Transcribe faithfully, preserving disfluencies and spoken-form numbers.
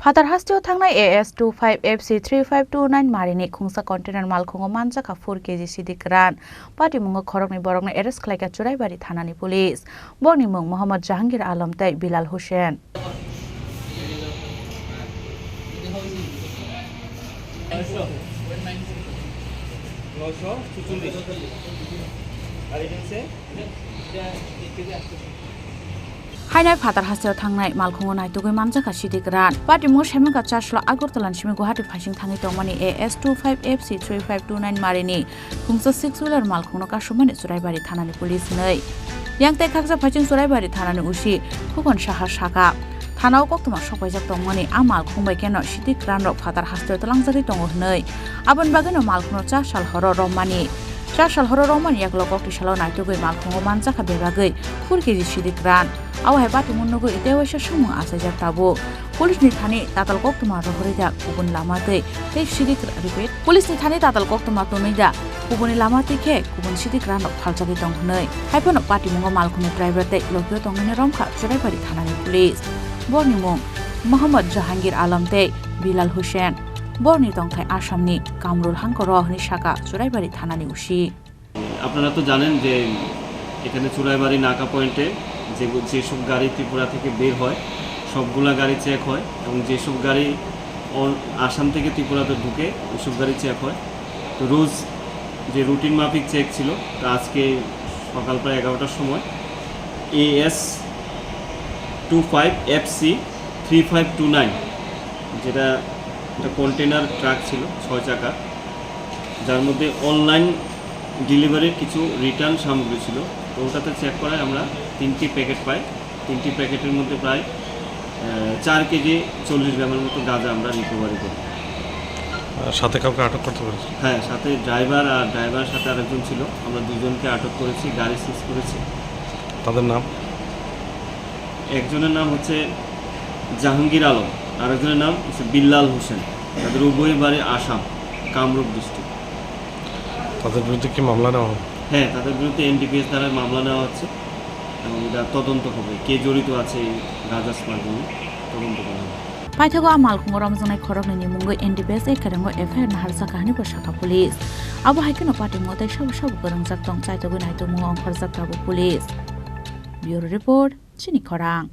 Phatar hasteo thangnai A S two five F C three five two nine marini khungsa container malkhungo manjakha four K G sidi kwran. Patimungo khoroknwi borokno arrest khlaikha Churaibari thanani police. Borokni mung Mohammad Jahangir Alam tei Bilal Hussein. Hainai phatar hasteo thangnai malkhungo naitugwi manjakha sidi kwran. Patimungo semengkha Chasla Agartala ni simi Guwahati phaising thangwi tongmani A S two five F C three five two nine marini khungsa six wheeler malkhungno kasumani Churaibari thanani police hwnwi. Yang tei khaksa phaising Churaibari thanani O C Khukon Saha sakha, thanao koktwma sokpaijak tongmani a malkhung bai kheno sidi kwranrok phatar hasteo tlangjagwi tongo hwnwi. Aboni bagwino malkhungno cha sal horo romani. Cha sal horo romani yagulo koktwi salo naitugwi malkhungo manjakha bebagwi four K G sidi kwran. Abo hai patimungo nugwi tei waisa samung achaijak tabuk. Police ni thani tatal koktwma rohorwi da kubun lama twi tei sidi kwran, repeat, police ni thani tatal koktwma tonwi da kubuni lama twi khe kubun sidi kwranrok phaljagwi tong hwnwi. Haiphano patimungo malkhungni driver tei logio tongmani romkha Churaibari thanani police. Borni mung Mohammad Jahangir Alam tei Bilal Hussein. Borni tongthai Assamni Kamrul hangkoro hwnwi sakha Churaibari thanani O C. আপনারা তো জানেন যে এখানে চুড়াইবাড়ি নাকা পয়েন্টে যে, যেসব গাড়ি ত্রিপুরা থেকে বের হয়, সবগুলা গাড়ি চেক হয় এবং যেসব গাড়ি অন-, আসাম থেকে ত্রিপুরাতে ঢুকে, ওইসব গাড়ি চেক হয়। তো রোজ যে রুটিন মাফিক চেক ছিল, তো আজকে সকাল প্রায় এগারোটার সময় AS two five FC three five two nine, যেটা একটা কন্টেনার ট্রাক ছিল ছয় চাকা, যার মধ্যে অনলাইন ডেলিভারির কিছু রিটার্ন সামগ্রী ছিল। তো ওটাতে চেক করায় আমরা তিনটি প্যাকেট পাই। তিনটি প্যাকেটের মধ্যে প্রায়, আহ, চার কেজি চল্লিশ গ্রামের মতো গাঁজা আমরা রিকভারি করি। আর সাথে কাউকে আটক করতে পেরেছেন? হ্যাঁ, সাথে ড্রাইভার আর ড্রাইভারের সাথে আরেকজন ছিল। আমরা দুজনকে আটক করেছি, গাড়ি সিজ করেছি। তাদের নাম? একজনের নাম হচ্ছে জাহাঙ্গীর আলম, আরেকজনের নাম হচ্ছে বিল্লাল হোসেন। তাদের উভয় বাড়ি আসাম, কামরূপ ডিস্ট্রিক্ট। তাদের বিরুদ্ধে কি মামলা নেওয়া হবে? হ্যাঁ, তাদের বিরুদ্ধে এনডিপিএস ধারায় মামলা নেওয়া হচ্ছে এবং এটা তদন্ত হবে, কে জড়িত আছে এই গাঁজা স্মাগলিং, তদন্ত করা হবে। Paithago a malkhungo romjaknai khoroknwi ni mungwi N D P S A kwrwngo F I R naharjak kahani bo sakha police. Abo hai kheno patimung tei sabo sabo kwrwngjak tong chaitogwi naitokmungo ongkhorjak tabuk police. Bureau Report, Chini Khorang.